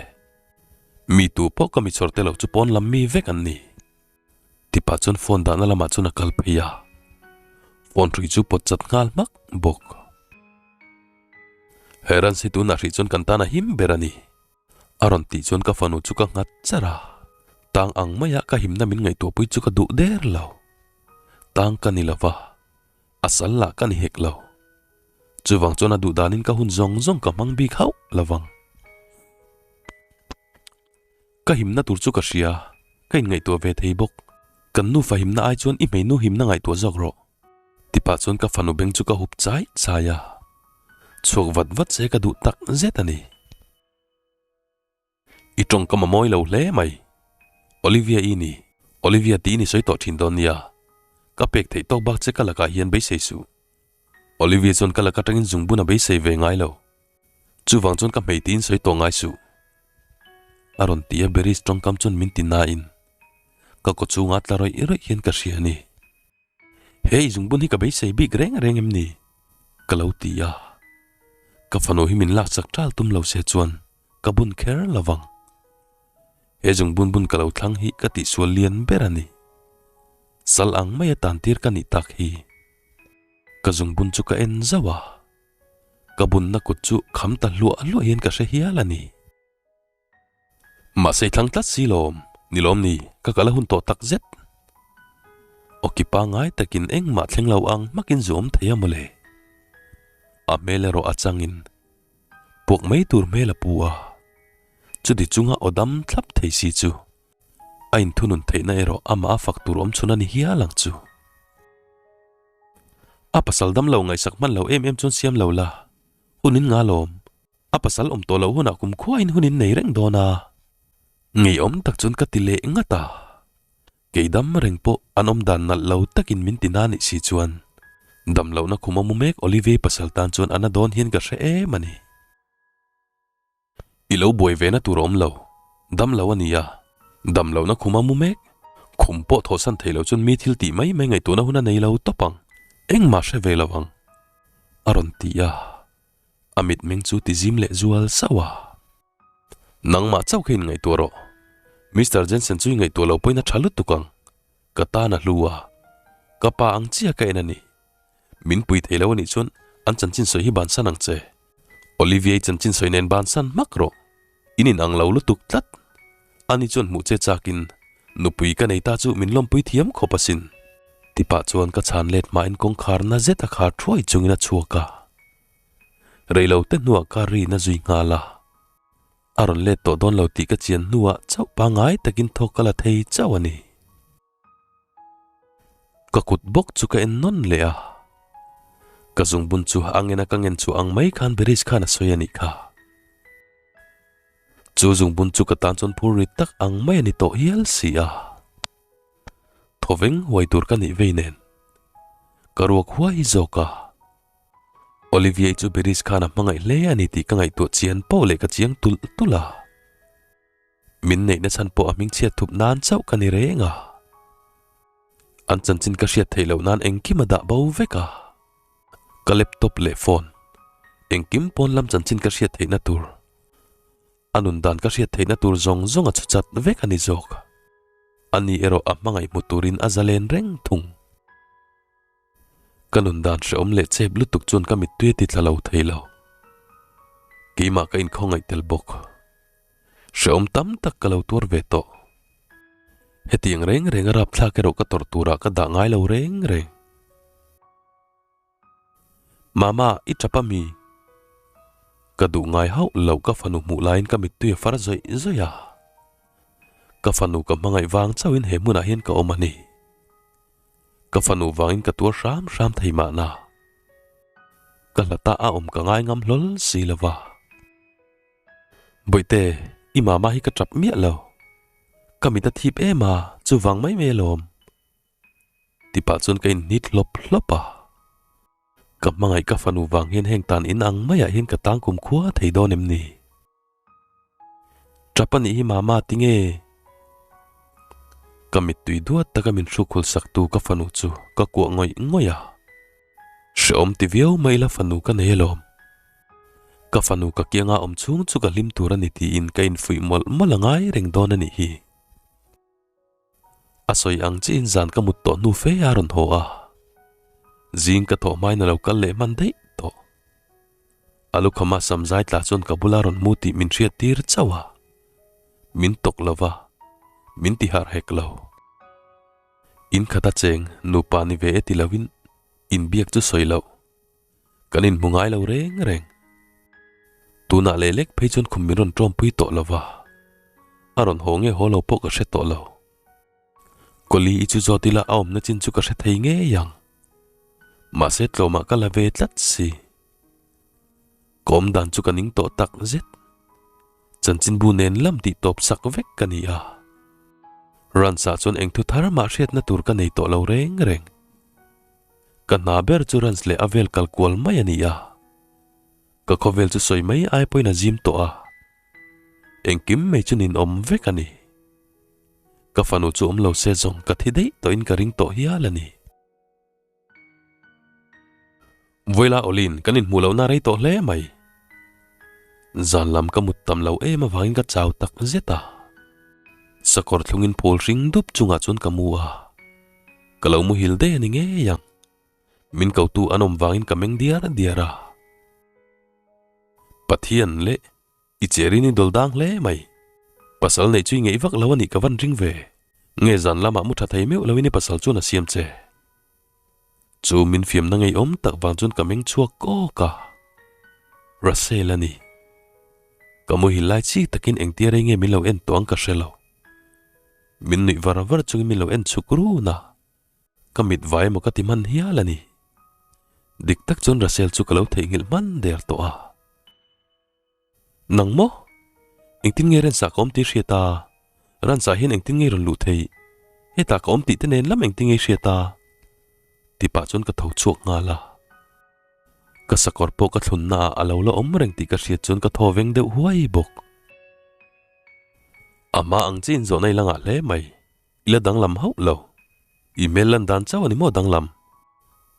Mi tu pawh ka mi chhawr te lo chu pawn lam mi vek an ni. Ti pah chuan phone dahna lamah chuan a kal phei a, phone hrui chu pawt chat nghal hmak bawk. He ran si tunah hrih chuan kan tan a him ber a ni. A rawn tih chuan ka fanu chu ka nghat char a, tang ang maia ka himna min ngaihtuahpui chu ka duh der lo. Tang ka ni lova, a sal lah ka ni hek lo. Chuvang chuan a duh danin ka hun zawng zawng ka hmang bik hauh lovang. Ka himna tur chu ka hria, ka inngaihtuah ve thei bawk. Kan nufa himna ai chuan i hmeinu himna ngaihtuah zawk rawh. Tipah chuan ka fanu beng chu ka hup chai chai a, chhuak vat vat se ka duh tak zet a ni. I tawngkam a mawi lo hle mai. Olivia i ni, Olivia tiin i sawi tawh thin dawn nia. Ka pek theih tawk bak che ka lakah hian beisei suh. Olivia chuan ka lak atangin zungbun a beisei ve ngai lo. Chuvang chuan ka hmei tiin sawi tawh ngai suh. A rawn ti a Beris tawngkam chuan min ti nain ka kaw chhungah tla rawih rawih hian ka hria a ni. He i zungbun hi ka beisei bik reng reng em ni? Ka lo ti a. Ka fanu hi min lakchak tal tum lo se chuan ka bun kher lo vang. He zungbun bun ka lo thlang hi ka tihsual lian ber a ni. Sal ang maia tantir ka nih tak hi. Ka zungbun chu ka en zauh a. Ka bunna kut chu kham ta hluah hluah hian ka hre hial a ni. Mahse i thlang tlat si lawm, ni lawm ni, ka kal a hun tawh tak zet. Awki pangngai takin engmah thleng lo ang hmakin zu awm thei a mawle. A hmel erawh a changin puak mai tur hmel a pu a, chuti chunga aw dam thlap thei si chu a inthunun theihna erawh amah a fak tur awm chhun a ni hial ang chu. A pasal dam lo ngaihsak hman lo em em chuan siam lo la, hun in nga lawm. A pasal awm tawh loh hunah kum khuain hun in nei reng dawn a, ngeiawm tak chuan ka ti leh ngat a. Kei dam reng pawh an awm dan nalh lo takin min ti na nih si chuan dam lohna khum a mu mek Olivier pasal tan chuan a na dawn hian ka hre em a ni. I lo buai ve na tur a awm lo, dam lo a ni a, dam lohna khum a mu mek, khum pawh thawhsan thei lo chuan mi thil tih mai mai ngaihtuahna hun a nei lo tawp ang, engmah hre ve lo ang, a rawn ti a. A mitmeng chu ti zim leh zual sauh a. Nangmah chauh kha inngaihtuah rawh. Mister Jensen chu i ngaihtuah lo pawhin a tha lutuk ang. Ka tan a hlu a. Ka pa ang chiah ka en a ni. Min pui thei lo a nih chuan an chanchin sawi hi bansan ang che. Olivia-i chanchin sawi nen bansan hmak rawh. In inang lo lutuk tlat. Ani chuan hmuh che chakin nupui ka nei ta chu min lawmpui thiam khawp asin. Tipah chuan ka chhan let hmain kawngkhar na zet a khar thuai chungin a chhuak a. Reilo te hnuah ka rin a zui nghal a, a rawn let tawh dawn lo tih ka chian hnuah chauh pangngai takin thawk ka la thei chauh a ni. Ka kut bawk chu ka en nawn leh a, ka zungbun chu a ngena ka ngen chhuah ang mai khan Beris khan a sawi a nih kha. Chu zungbun chu ka tan chuan phur rit tak ang mai a ni tawh hial si a. Thawveng huai tur ka nih vei nen ka ruak huai zawk a. Olivia-i chu Beris khan a hmangaih hle a ni tih ka ngaihtuah chian poh leh ka chiang tulh tulh a. Min neihna chhan pawh a hmingchhiat thup nan chauh ka ni reng a. An chanchin ka hriat theih loh nan engkim a dah bo vek a. Ka laptop leh phone engkim pawn lam chanchin ka hriat theihna tur, a nun dan ka hriat theihna tur zawng zawng a chhu chat vek a ni zawk. Ani erawh a hmangaih hmu turin a zalen reng thung. Ka nun dan hrehawm leh chep lutuk chuan ka mittui a ti tla lo thei lo. Keimah ka inkhawngaih tel bawk. Hrehawm tam tak ka lo tuar ve tawh. Hetiang reng reng a rapthlak erawh ka tawrh turah ka dah ngai lo reng reng. Mama, i tap a mi? Ka duh ngai hauh loh ka fanu hmuh laiin ka mittui a far zawih zawih a. Ka fanu ka hmangaih vang chauhin he hmunah hian ka awm a ni. Ka fanu vangin ka tuar hram hram thei mahna. Ka hlata a awm ka ngai ngam hlawl si lo va. Bawihte, i mama hi ka tap miah lo. Ka mit a thip em a, chuvang mai mai alawm. Tipah chuan ka inhnit hlawp hlawp a. Ka hmangaih ka fanu vang hian heng tan in ang maiah hian ka tang kum khua thei dawn em ni? Tap a nih hi mama tinge? Ka mittui duat taka min hrukhul saktu ka fanu chu ka kuah ngawih ngawih a. Hrehawm ti viau mai ila fanu ka nei alawm. Ka fanu ka kianga awm chhung chu ka hlim tur a ni tiin ka infuih mawlh mawlh a ngai reng dawn a nih hi. A sawi ang chiin zan ka mut tawh hnu fe a rawn haw a, zing ka thawh hmain a lo kal leh hman daih tawh. A lukhama sam zai tla chuan ka bula rawn mu tih min hriat tir chauh a. Min tawk lo va, min ti harh hek lo. In khata cheng nupa ni ve e ti loin inbiak chu sawi loh. Kan inhmu ngai lo reng reng. Tunah leh lek phei chuan khum min rawn ṭawmpui tawh lo va, a rawn haw nge haw lo pawh ka hre tawh lo. Kawli i chu zawt ila a awmna chin chu ka hre thei ngei ang. Mahse tlawmah ka la ve tlat si. Ka awm dan chu ka ning tawh tak zet. Chanchinbu nen lam tih tawp sak vek ka ni a. Ransa chuan eng thu thar mah hriatna tur ka nei tawh lo reng reng. Ka hna ber chu runs leh a vel kal kual mai a ni a. Ka khawvel chu sawi mai ai pawhin a zim tawh a. Engkim mai chu ninawm vek a ni. Ka fanu chu awm lo se zawng ka thi daih tawhin ka ring tawh hial a ni. Vawila Olin kan inhmuh lohna rei tawh hle mai. Zan lam ka mut tam lo em avangin ka chau tak zet a. Sakawr thlungin phul hring dup chungah chuan ka mu a. Ka lo muhil daih a ni ngei ang. Min kotu an awm vangin ka meng diar diar a. Pathian leh i cherin i dawl dang hle mai. Pasal neih chu i ngeih vak lo a nih ka van ring ve. Nge zan lamah mu tha thei meuh loin i pasal chuan a siam che. Chu min fiamna ngeiawm tak vang chuan ka meng chhuak kawk a. Russell a ni. Ka muhil lai chi takin engtia rei nge min lo en tawh ang ka hre lo. Min nuih var var chungin min lo en chhuk run a. Ka mit vai emaw ka ti hman hial a ni. Dik tak chuan Russell chu ka lo theihnghilh hman der tawh a. Nang maw? Engtin nge Ransa ka awm tih hriat a? Ransa hian engtin nge i rawn luh theih? Hetah ka awm tih te nen lam engtin nge i hriat a? Ti pah chuan ka tho chhuak nghal a. Ka sakawr pawh ka thlunna ah a lo la awm reng tih ka hriat chuan ka thaw veng deuh huai bawk. Amah ang chi inzawhna i la ngah hle mai. I la danglam hauh lo. I hmel lan dan chauh a ni maw danglam?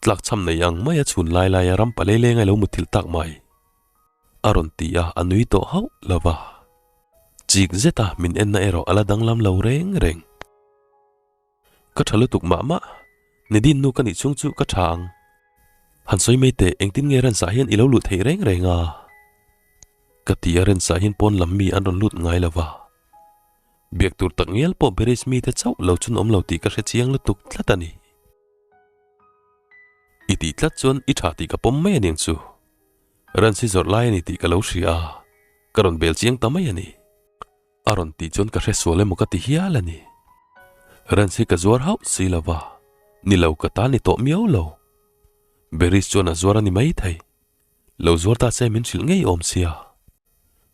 Tlakchham nei ang mai a chhun lai laia ram palei leng a lo muthilh tak mai. A rawn ti a, a nui tawh hauh lo va. Chik zeta min enna erawh a la danglam lo reng reng. Ka tha lutuk mah mah, Nadine nu ka nih chhung chu ka tha ang. Han sawi mai teh, engtin nge Rensah hian i lo luh theih reng reng a? Ka ti a, Rensah hian pawn lam mi an rawn lut ngai lo va. Biak tur tak ngial pawh Beris mite chauh lo chun awm lo tih ka hre chiang lutuk tlat a ni. I tih tlat chuan i tha tih ka pawm mai a niang chu. Rens hi zawrh lai a ni tih ka lo hria a, ka rawn bel chiang ta mai a ni. A rawn tih chuan ka hre sual emaw ka ti hial a ni. Rens hi ka zuar hauh si lo va, ni lo ka ta ni tawh miau lo. Beris chuan a zuar a ni mai thei. Lo zuar ta se min hrilh ngei awm sia.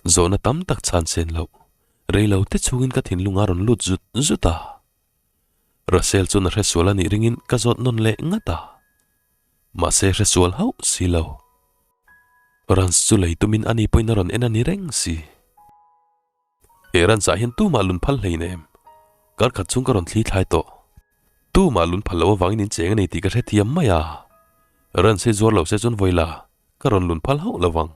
Zawhna tam tak chhan sen loh, rei lo te chhungin ka thinlung a rawn lut zut zut a. Russell chuan a hre sual a nih ringin ka zawt nawn leh ngat a. Mahse hre sual hauh si lo. Runs chu lei tumin ani pawhin a rawn en a ni reng si. He runs ah hian tumah lun phal hlein em? Kar khat chhung ka rawn thli thlai tawh. Tumah lun phal loh avangin in cheng a nei tih ka hrethiam mai a. Runs hi zuar lo se chuan vawi la, ka rawn lun phal hauh lo vang.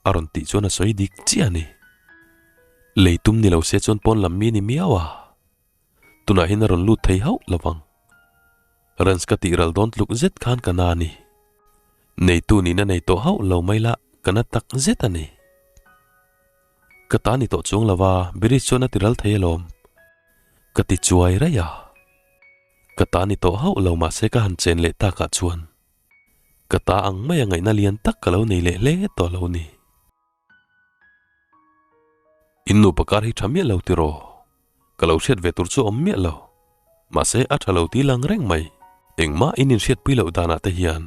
A rawn tih chuan a sawi dik chiah a ni. Lei tum ni lo se chuan pawn lam mi a ni miau a. Tunah hian a rawn lut thei hauh lo vang. Runs ka tih ral dawn tluk zet khan ka na a ni. Neitu nihna nei tawh hauh lo mai lah ka na tak zet a ni. Ka ta ni tawh chuang lo va, Birish chuan a ti ral thei alawm. Ka ti chuai raih a. Ka ta ni tawh hauh lo mahse ka han chen leh takah chuan ka ta ang mai a ngaihna lian tak ka lo nei leh hle tawh lo ni. In nupa kar hi tha miah lo tiraw? Ka lo hriat ve tur chu awm miah lo. Mahse a tha lo ti lang reng mai. Engmah in inhriatpui loh danah te hian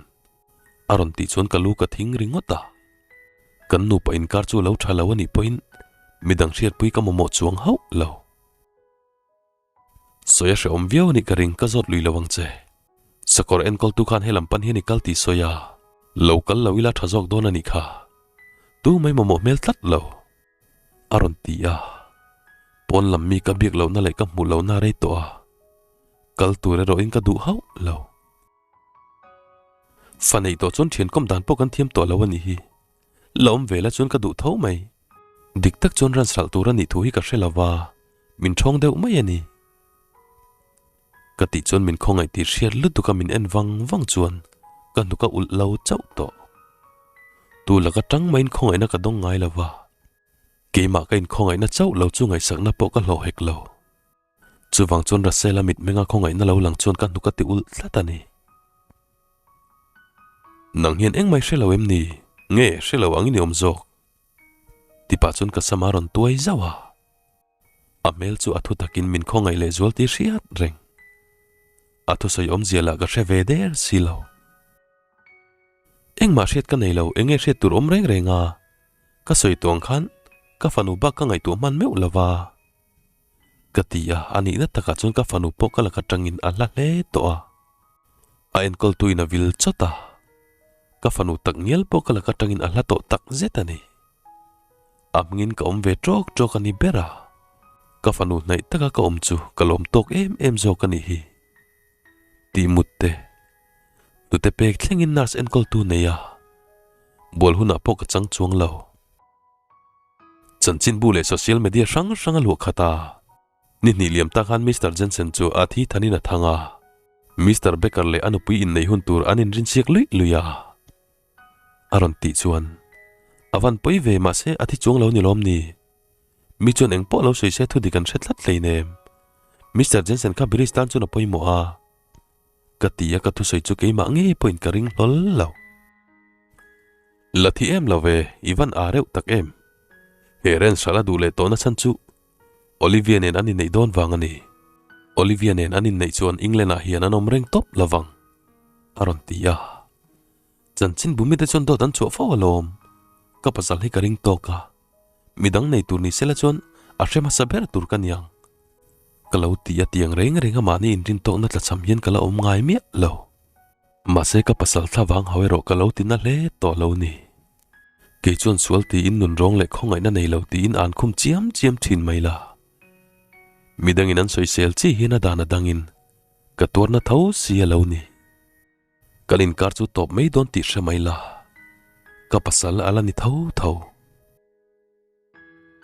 a rawn tih chuan ka lu ka thing ringawt a. Kan nupa inkar chu lo tha lo a nih pawhin midang hriatpui ka mamawh chuang hauh lo. Sawi a hrehawm viau a nih ka ring, ka zawt lui lo ang che. Sakawr enkawltu khan helam pan hian i kal tih sawi a, lo kal lo ila tha zawk dawn a nih kha. Tu mai mamawh hmel tlat lo. A rawn ti a, pawn lam mi ka biak lohna leh ka hmuh lohna a rei tawh a, kal tur erawhin ka duh hauh lo. Fa neih tawh chuan thian kawm dan pawh kan thiam tawh lo a nih hi. La awm ve la chuan ka duh tho mai. Dik tak chuan run hralh tur a nih thu hi ka hre lo va, min ṭhawng deuh mai a ni. Ka tih chuan min khawngaih tih hriat lutuk a min en vang vang chuan ka hnuk a ulh lo chauh tawh. Tu laka ṭang maiin khawngaihna ka dawng ngai lo va. Keimah ka inkhawngaihna chauh lo chu ngaihsakna pawh ka hlawh hek lo. Chuvang chuan Russell-a mitmenga khawngaihna lo lang chuan ka hnuk a ti ulh tlat a ni. Nang hian engmah i hre lo em ni? Nge hre lo angin i awm zawk? Tipah chuan ka sam a rawn tuai zauh a. A hmel chu a thu takin min khawngaih leh zual tih hriat reng. A thusawi awmzia lah ka hre ve der si lo. Engmah hriat ka nei lo, enge hriat tur awm reng reng a? Ka sawi tawh ang khan ka fanu bak ka ngaihtuah hman meuh lo va. Ka ti a, a nihna takah chuan ka fanu pawh ka lak atangin a hla hle tawh a. A enkawltuin a vil chawt a, ka fanu tak ngial pawh ka lak atangin a hla tawh tak zet a ni. A hmingin ka awm ve tawk tawk a ni ber a, ka fanu hnaih taka ka awm chu ka lawm tawk em em zawk a nih hi. Tih mut te, hnute pek thlengin nurse enkawltu nei a, bual hunah pawh ka chang chuang lo. Chanchinbu leh social media hrang hrang a luah khat a, ni hnih liam tak khan Mister Jensen chu a thi thanin a thang a, Mister Becker leh a nupui inneih hun tur an inrinsiak luih luih a. A rawn tih chuan, A van pawi ve mahse a thi chuang lo ni lawm ni? Mi chuan eng pawh lo sawi se thudik an hre tlat hleinem. Mister Jensen kha Birish tan chuan a pawimawh a. Ka ti a ka thusawi chu keimah ngei pawhin ka ring hlawl lo. La thi em lo ve, i van aa reuh tak em. He Rensral a duh leh tawhna chhan chu Olivia nen an inneih dawn vang a ni. Olivia nen an inneih chuan England ah hian an awm reng tawp lovang, a rawn ti a. Chanchin bumite chuan dawt an chhuah fo alawm. Ka pasal hi ka ring tawk a, midang nei tur ni sela chuan a hre hmasa ber tur ka niang. Ka lo ti a tiang reng reng a mahni inrin tawkna tlachham hian ka la awm ngai miah lo. Mahse ka pasal thla vang hau erawh ka lo ti na hle tawh lo ni. Kei chuan sual tiin nun rawng leh khawngaihna nei lo tiin an khum chiam chiam thin mai la. Midangin an sawisel chi hian a dan a dangin ka tuarna tho si a lo ni. Kan inkar chu tawp mai dawn tih hre mai la, ka pasal a la ni tho tho.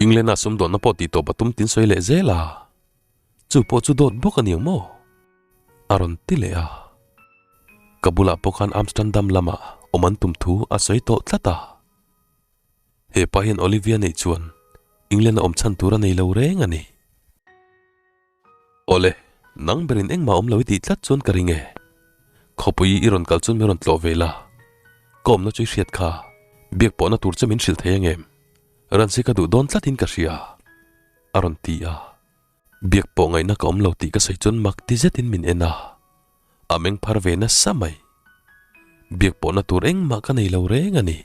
England-a sumdawnna pawh tih tawp a tum tin sawi leh zel a, chu pawh chu dawt bawk a ni ang maw? A rawn ti leh a. Ka bulah pawh khan Amsterdam lamah awm an tum thu a sawi tawh tlat a. He pa hian Olivia neih chuan England-a awm chhan tur a nei lo reng a ni. Awle, nang berin engmah awm lo i tih tlat chuan ka ring e. Khawpui i rawn kal chuan min rawn tlawh ve la. Ka awmna chu i hriat kha, biak pawhna tur che min hrilh thei ang em? Ransi ka duh dawn tlatin ka hria, a rawn ti a. Biak pawh ngaihna ka awm lo tih ka sawi chuan mak ti zetin min en a. A meng phar ve nasa mai. Biak pawhna tur engmah ka nei lo reng a ni.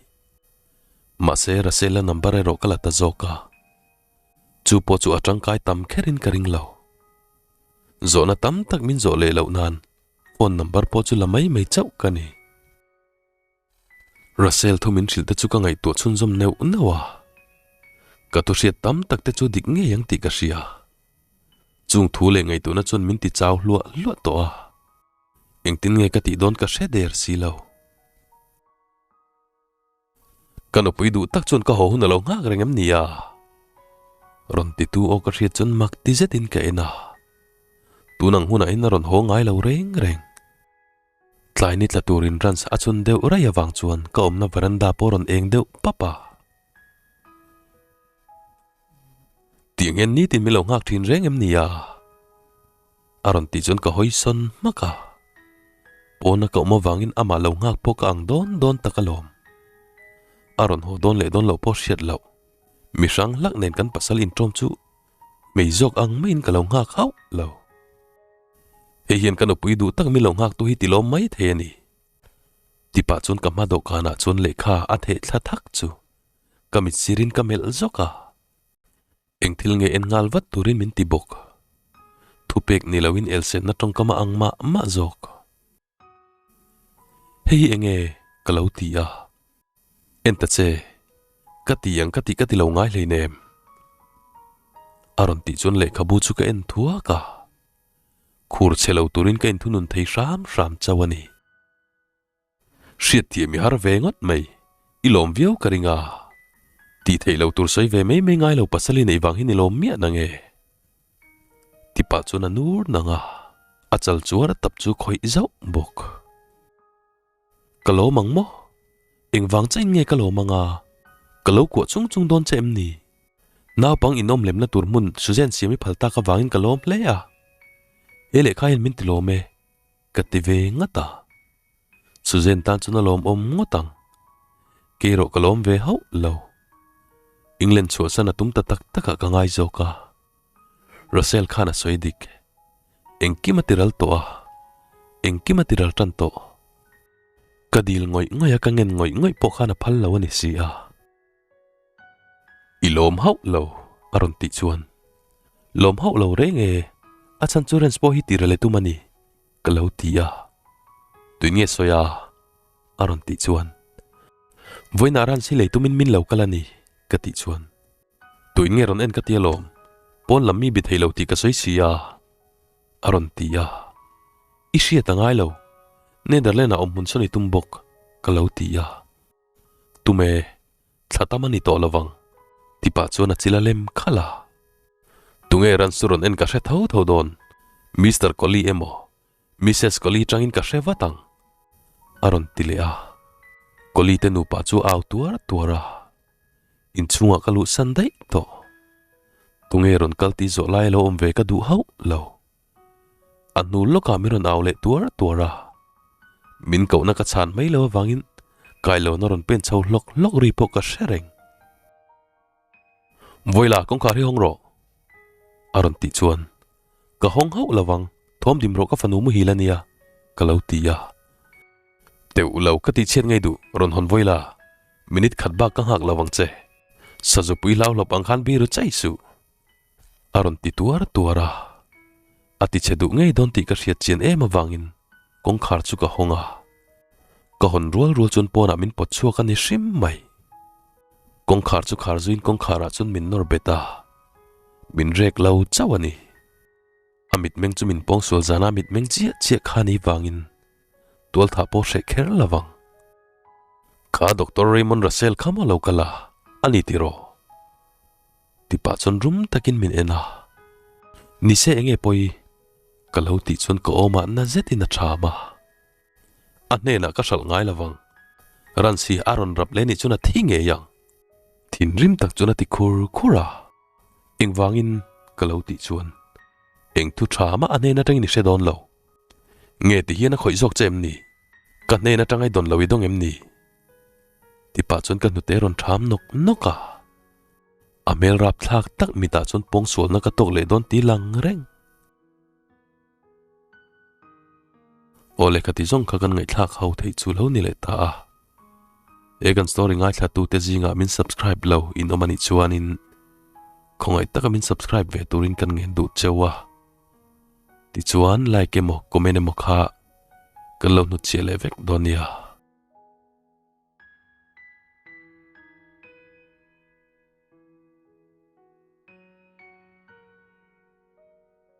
Mahse, Russell-a number erawh ka la ta zawk a. Chu pawh chu a tangkai tam kherin ka ring lo. Zawhna tam tak min zawh leh loh nan phone number pawh chu la mai mai chauh ka ni. Russell thu min hrilh te chu ka ngaihtuah chhunzawm neuh neuh a. Ka thu hriat tam tak te chu dik ngei ang tih ka hria. Chung thu leh ngaihtuahna chuan min ti chau hluah hluah tawh a. Engtin nge ka tih dawn ka hre der si lo. Ka nupui duh tak chuan ka haw hun a lo nghak reng em ni a? Rawn titu aw ka hriat chuan mak ti zetin ka en a. Tun ang hunah hian a rawn haw ngai lo reng reng. Tlai ni tla turin runs a chhun deuh raih avang chuan ka awmna veranda pawh rawn eng deuh pap a. Tiang hian nitin min lo nghak thin reng em ni a? A rawn tih chuan ka hawi sawn hmak a, pawna ka awm avangin amah lo nghak pawh ka ang dawn dawn tak alawm. A rawn haw dawn leh dawn loh pawh hriat loh, mi hrang hlak nen kan pasal inṭawm chu hmei zawk ang maiin ka lo nghak hauh lo. Hei hian ka nupui duh tak min lo nghaktu hi ti lawm mai thei a ni. Tipah chuan ka hma dawhkanah chuan lehkha a theh thla thak chu ka mit sirin ka melh zawk a. Eng thil nge en nghal vat turin min ti bawk. Thupek ni loin elsenna tawngkam a ang mah mah zawk. Hei hi enge ka lo ti a. En ta che, ka ti ang ka tih ka ti lo ngai hleinem. A rawn tih chuan lehkhabu chu ka en thuak a. Khur che lo turin ka inthunun thei hram hram chauh a ni. Hriatthiam i har ve ngawt mai, i lawm viau ka ring a. Tih theih lo tur sawi ve mai mai ngai lo pasal i neih vang hi ni lawm miah nang e. Tipah chuan a nur nang a, a chal chuar a tap chu khawih zauh bawk. Ka lawm ang maw? Engvang chain nge ka lawm ang a? Ka lo kuah chung chung dawn che em ni? Naupang inawm lemna tur hmun Suzanne siam i phal tak avangin ka lawm hle a. He lehkha hian min ti lawm e, ka ti ve ngat a. Suzanne tan chuan a lawmawm ngawt ang. Kei erawh ka lawm ve hauh lo. England chhuahsan a tum ta tak takah ka ngai zawk a. Russell khan a sawi dik. Engkim a tiral tawh a, engkim a tiral tan tawh. Ka dil ngawih ngawih a, ka ngen ngawih ngawih pawh khan a phal lo a ni si a. I lawm hauh lo, a rawn tih chuan. Lawm hauh lo reng e, a chhan chu Rens pawh hi tira le tum a ni, ka lo ti a. Tuin nge sawi a? a rawn tih chuan. Vawiinah Rans hi lei tumin min lo kal a ni, ka tih chuan. Tuin nge rawn en ka ti alawm, pawn lam mi bi thei lo tih ka sawi si a, a rawn ti a. I hriat a ngai lo, Netherland ah awm hmun sawn i tum bawk, ka lo ti a. Tume, thla tam a ni tawh lovang, ti pah chuan a chil a lem khalh a. Tunge ran su rawn en ka hre tho tho dawn, Mister Collie emaw, Missus Collie tangin ka hre vat ang, a rawn ti leh a. Collie te nupa chu a au tuar tuar a, inchhungah ka luhsan daih tawh. Tunge rawn kal tih zawh lai a lo awm ve ka duh hauh lo. A hnu lawkah min rawn au leh tuar tuar a, min kohna ka chhan mai lo avangin kailawn a rawn pen chho hlawk hlawk ri pawh ka hre reng. Vawila kawngkhar hi hawng rawh, a rawn tih chuan ka hawng hauh lo vang, thawm dim rawh ka fanu muhil a nia, ka lo ti a. Teuh lo ka tih chhiat ngei duh, rawn hawn Vawila, minute khat bak ka nghak lo vang che, sazupui hlau hlawp ang khan biru chai suh, a rawn ti tuar tuar a. A ti che duh ngei dawn tih ka hriat chian em avangin kawngkhar chu ka hawng a, ka hawn rual rual chuan pawnah min pawt chhuak a ni hrim mai. Kawngkhar chu khar zuiin kawngkharah chuan min nawr bet a, min rek lo chauh a ni. A mitmeng chu min pawngsual zana mitmeng chiah chiah kha ni vangin tualthah pawh hreh kher lo vang. Kha Doctor Raymond Russell kha maw lo kal a, a ni tiraw? Ti pah chuan rum takin min en a, Nise enge pawi? Ka lo tih chuan ka awmah na zetin a ṭham a. A hnenah ka hralh ngai lovang. Ransi a rawn rap leh nih chuan a thi ngei ang. Thinrim tak chuan a ti khur khur a. Engvangin ka lo tih chuan eng thu tha mah a hnen atangin i hre dawn lo. Nge ti hian a khawih zawk che em ni? Ka hnen atanga i dawn lo i dawng em ni? Ti pah chuan ka hnute rawn tham nawk nawk a. A hmel rapthlak tak mitah chuan pawngsualna ka tawk leh dawn ti lang reng. Aw lehkha ti zawng kha kan ngaihthlak ho theih chu lo ni leh ta a. He kan story ngaithla tu te zingah min subscribe lo in awm anih chuanin khawngaih taka min subscribe ve turin kan ngen duh cheu a. Tichuan like emaw comment emaw kha kan lo hnutchhiah leh vek dawn nia.